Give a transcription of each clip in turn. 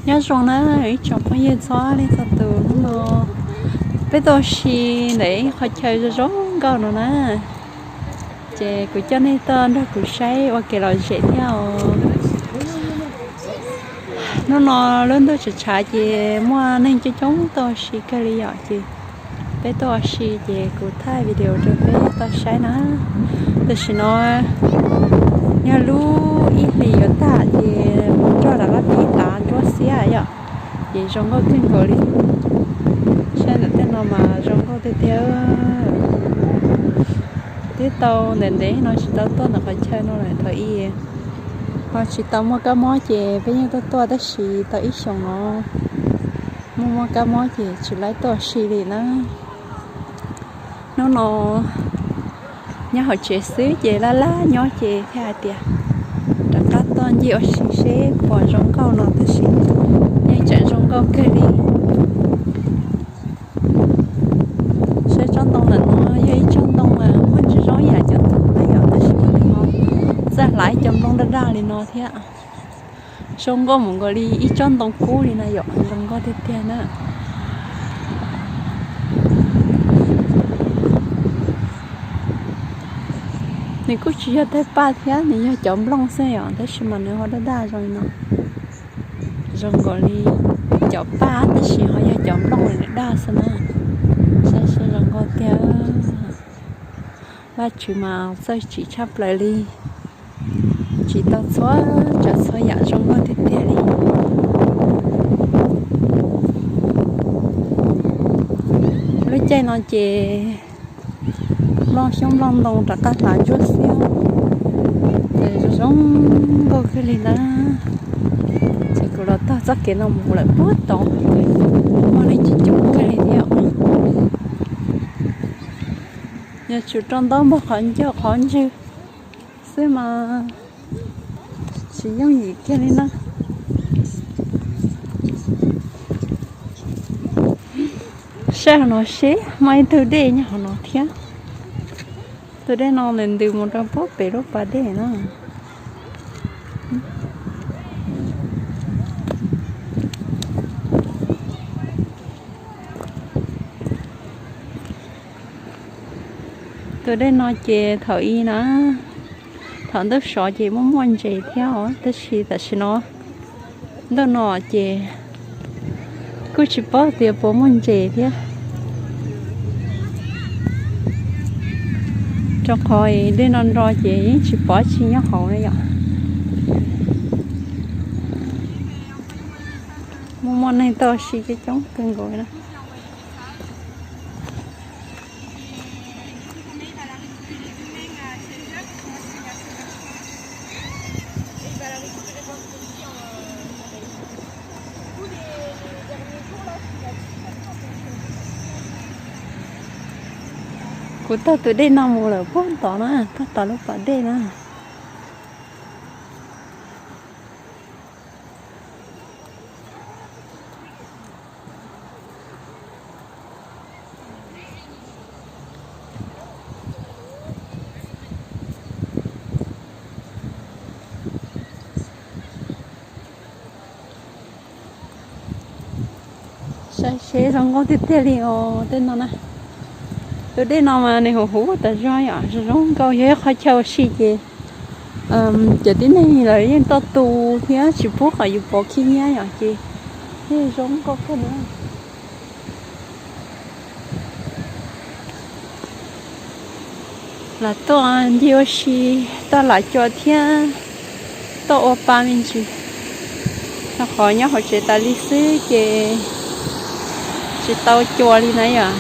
Nyob zoo na ib tsoom phooj ywg txhua leej txhua tus, hnub no peb tuaj ua si ntawm ib qhov chaw zoo zoo nkauj no na. Ces kuv coj nej tuaj nrog kuv saib ua kev lom zem thiab os. Hnub no lub ntuj tshav tshav ces muaj neeg coob coob tuaj ua si kawg li yom, ces peb tuaj ua si ces kuv thaij video rau peb tau saib na. Tam sim no yog lub ib hlis yuav tag ces mus nrog rov qab pib tav ntsuab xiab yom, ces zoo nkauj kawg nkaus li. Saib ntawm tej no mas zoo nkauj tiag tiag. Twb tau ntev ntev no tsis tau tuaj ntawm qhov chaw no lawm, thaum ub ho tsis tau muaj kab mob ces peb yeej tuaj tuaj, tab sis tau ib xyoos no muaj muaj kab mob ces tsis laib tuaj ua si li na. Hnub no nyob hauv tsev xwb ces laj laj nyob ces thiaj hais tias rov qab tuaj ncig ua si seb puas zoo nkauj no, tab sis yeej tseem zoo nkauj kawg li. Saib tsob ntoo ntawm no yog ib tsob ntoo muaj ntsis zoo yam cov ntoo na yom, tab sis mas nws ho txawj hlais cov nplooj daj daj li no thiab. Zoo nkauj mus nkaus li ib tsob ntoo kub li na yom, zoo nkauj tiag tiag na. Nws kuj tsis yog tej paj thiab, nws yog cov nplooj xwb yom, tab sis mas nws ho daj daj zoo li no. Zoo nkaus li cov paj tab sis ho yog cov nplooj li daj xwb na. Saib seb zoo nkauj tiag. Vajtswv mas txawj tsim tshaj plaws li, tsim tau txhua tsav txhua yam zoo nkauj tiag tiag li. Lub caij no ces nplooj xyoob nplooj ntoo rov qab hlav ntsuab xiab, zoo zoo nkauj kawg li na. Ces kuv los taug txoj kev no mus lawm puag tod, muaj neeg coob coob kawg li thiab. Yuav tsum rau ntaub npog qhov ncauj qhov ntswg xwb mas tsis yooj yim kiag li na. Saib hauv no seb muaj ib tug dej nyob hauv no thiab. Tus dej no nws ntws mus rau puag pem lub pas dej na. Tus dej no ces thaum ub na, thaum ntuj sov ces muaj muaj ntses thiab os, tab sis tam sim no ntuj no ces kuj tsis paub tias puas muaj ntses thiab, rau qhov dej no nro ces yeej tsis pom tsi nyob hauv na yom. Muaj muaj neeg tuaj ua si coob coob kawg nkaus na. Kuv taug tus dej no mus lawm puag tod na, puag tod lub pas dej na. Saib seb zoo nkauj tiag tiag li os tej no na. Tus dej no mas nws huv huv tas zog yom, zoo zoo nkauj, yog ib qhov chaw ua si ces cov tib neeg lawv yeej tuaj tu thiab tsis pub kom yus pov khib nyiab yom, ces yeej zoo nkauj kawg na. Lam tuaj ncig ua si, tuaj lam cua thiab tuaj ua pa me ntsis, rau qhov nyob hauv tsev tas li xwb ces tsis tau cua li na yom.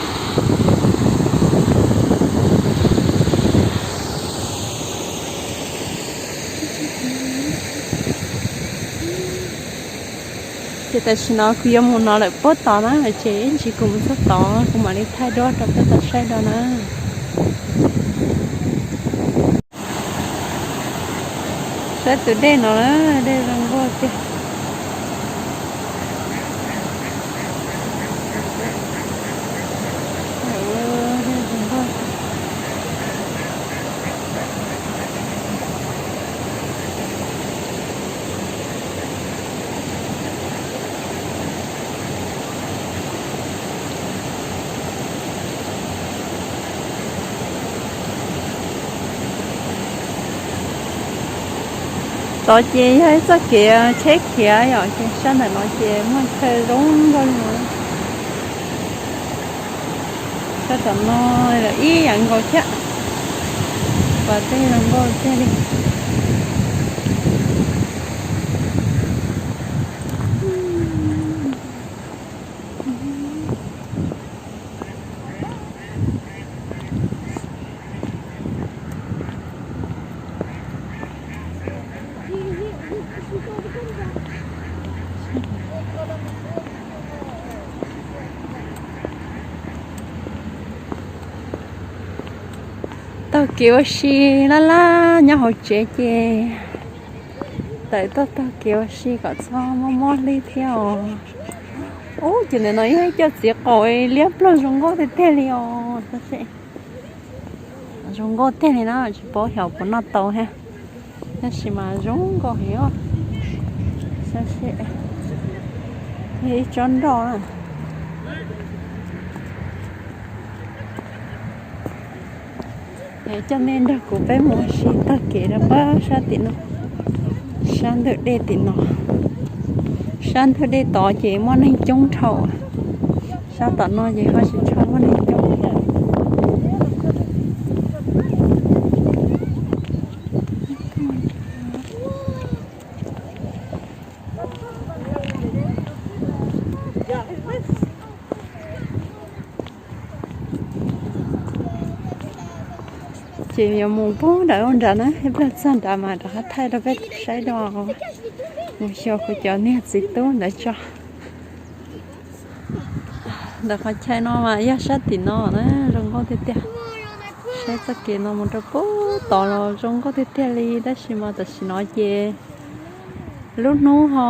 Ces tam sim no kuv yuav mus no lawm puag tod na, ces ib ntsis kuv mus txog tod kuv mam li thaij duab rau peb tau saib dua na. Saib tus dej no na, dej zoo nkauj tiag. Tod ces yog ib txoj kev tsheb khiav yom, ces sab ntawm no ces muaj chaw zoo nkauj li no. Sab tom no los ib yam nkaus thiab, pas tej zoo nkauj tiag li. Taug kev ua si laj laj nyob hauv tsev ces tawm tuaj taug kev ua si kom txhob mob mob hlwb thiab os. Ub, ces ntawm no yog ib co txiv qaum liab ploog zoo nkauj tiag tiag li os. Zoo nkauj tiag li na, tsis paub xyov puas noj tau thiab. Tab sis mas zoo nkauj heev os. Ib tsob nroj na. Coj nej nrog kuv peb mus ua si taug kev rau pab sab tim no, sab ntug dej tim no. Sab ntug dej tod ces muaj neeg coob dhau, sab tom no ces ho tsis tshua muaj neeg coob thiab. Ces yuav mus pug nram ub nrad na, ib pliag txog nrad mas rov qab thaij rau peb saib dua. Mus xyuas kuv cov niag txiv tub ntawd tso. Ntawm qhov chaw no mas yog sab tim no na, zoo nkauj tiag tiag. Saib txoj kev no mus rau pug tod los zoo nkauj tiag tiag li, tab sis mas tam sim no ces lub hnub ho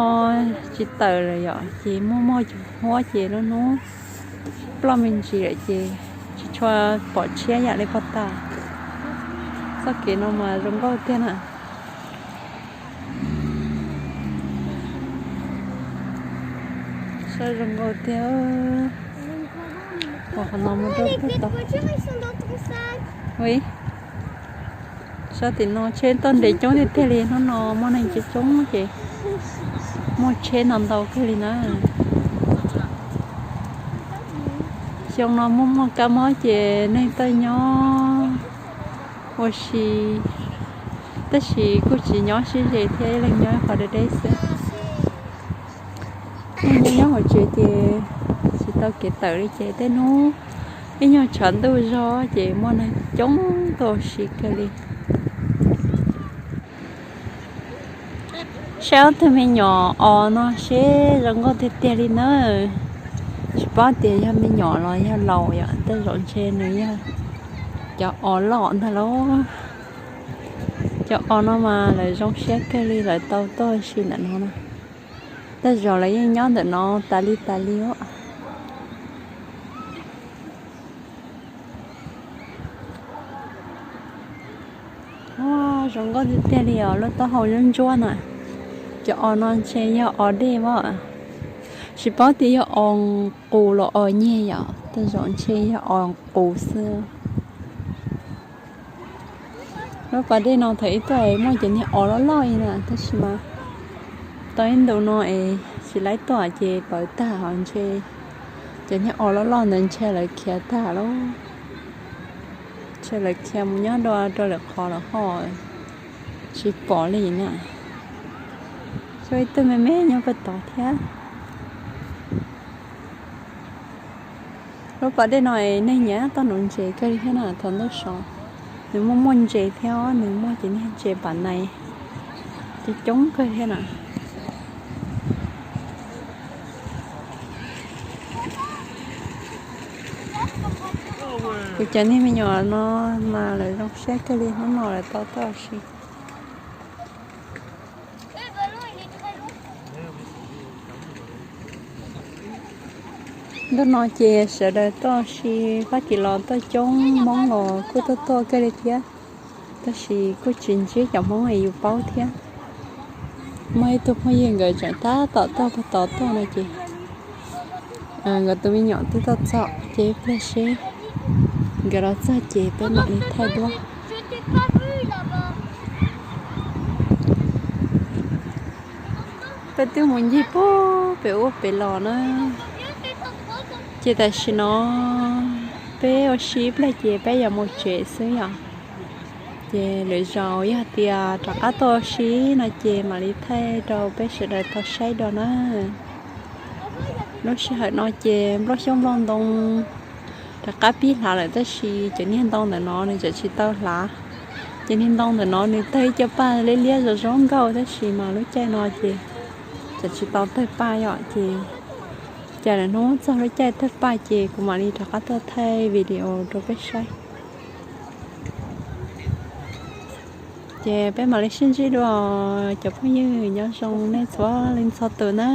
tsis tawm lawm yom, ces muaj muaj cov huab ces lub hnub ploj me ntsis lawm ces tsis tshua pom tshiab yam li pog tas. Txoj kev no mas zoo nkauj tiag na. Saib zoo nkauj tiag. Qhov no mus rau pug tod. Sab tim no tsheb toj nres coob tiag tiag li, hnub no muaj neeg coob coob ces muaj tsheb ntau ntau kawg li na. Xyoo no muaj muaj kab mob ces neeg tuaj nyob ua si, tab sis kuj tsis nyob sib ze thiab, ib leeg nyob qhov deb deb xwb. Nyob nyob hauv tsev ces tsis tau kev tawm li ces tej hnub ib nyuag tshav ntuj zog ces muaj neeg coob tuaj ua si kawg li. Saib ob tug me nyuam os no seb zoo nkauj tiag tiag li na. Tsis paub tias yog me nyuam los yog laus yom, tej zaum ntshe nws yog cov os loj ntag lauj. Cov os no mas lawv zoo siab kawg li, lawv tau tuaj ua si ntawm no na. Tej zaum lawv yeej nyob ntawm no tas li tas li os. Ua, zoo nkauj tiag tiag li os, lub taub hau ntsuab ntsuab na. Cov os no ntshe yog os dej mas, tsis paub tias yog os qus los os nyeg yom, tej zaum ntshe yog os qus xwb. Lub pas dej no thaum ib tuaj muaj cov niag os loj loj li na, tab sis mas tau ib ntus no es tsis laib tuaj ces pawv tag, ho ntshe cov niag os loj loj ntawd ntshe lawv khiav tag lawm. Ntshe lawv khiav mus nyob dua rau lwm qhov lawm ho tsis pom li na. Xyov ib tug me me nyob puag tod thiab. Lub pas dej no es neeg nyiam toj nuv ntses kawg li thiab na, thaum ntuj sov nws muaj muaj ntses thiab, nws muaj cov niag ntses pas nais coob coob kawg thiab na. Kuv cov niag me nyuam no mas lawv zoo siab kawg li, hnub no lawv tau tuaj ua si. Ntuj no ces sawv daws tuaj ua si, Fab Kis los tuaj coob, Hmoob los kuj tuaj tuaj kawg li thiab, tab sis kuj tsis ntsib cov Hmoob es yus paub thiab. Muaj ib tug phooj ywg nkawd tseem tab tom tuaj puag tod tuaj no ces nkawd tus me nyuam twb tuaj txog ces ib pliag seb nkawd los txog ces peb mam li thaij duab. Peb twb mus ncig pug pem ub pem los na, ces tam sim no peb ua si ib pliag ces peb yuav mus tsev xwb yom. Ces lwm zaus yog tias rov qab tuaj ua si no ces mam li thaij rau peb sawv daws tau saib dua na. Lub sij hawm no ces nplooj xyoob nplooj ntoo rov qab pib hlav lawm tab sis cov niag ntoo ntawm no nws tseem tsis tau hlav. Cov niag ntoo ntawm no nws tawg ib co paj liab liab zoo zoo nkauj tab sis mas lub caij no ces tseem tsis tau tawg paj yom. Ces cas lawm hnub txog lub caij tawg paj ces kuv mam li rov qab tuaj thaij video rau peb saib. Ces peb mam li sib ntsib dua, cov phooj ywg, nyob zoo nej txhua leej txhua tus na.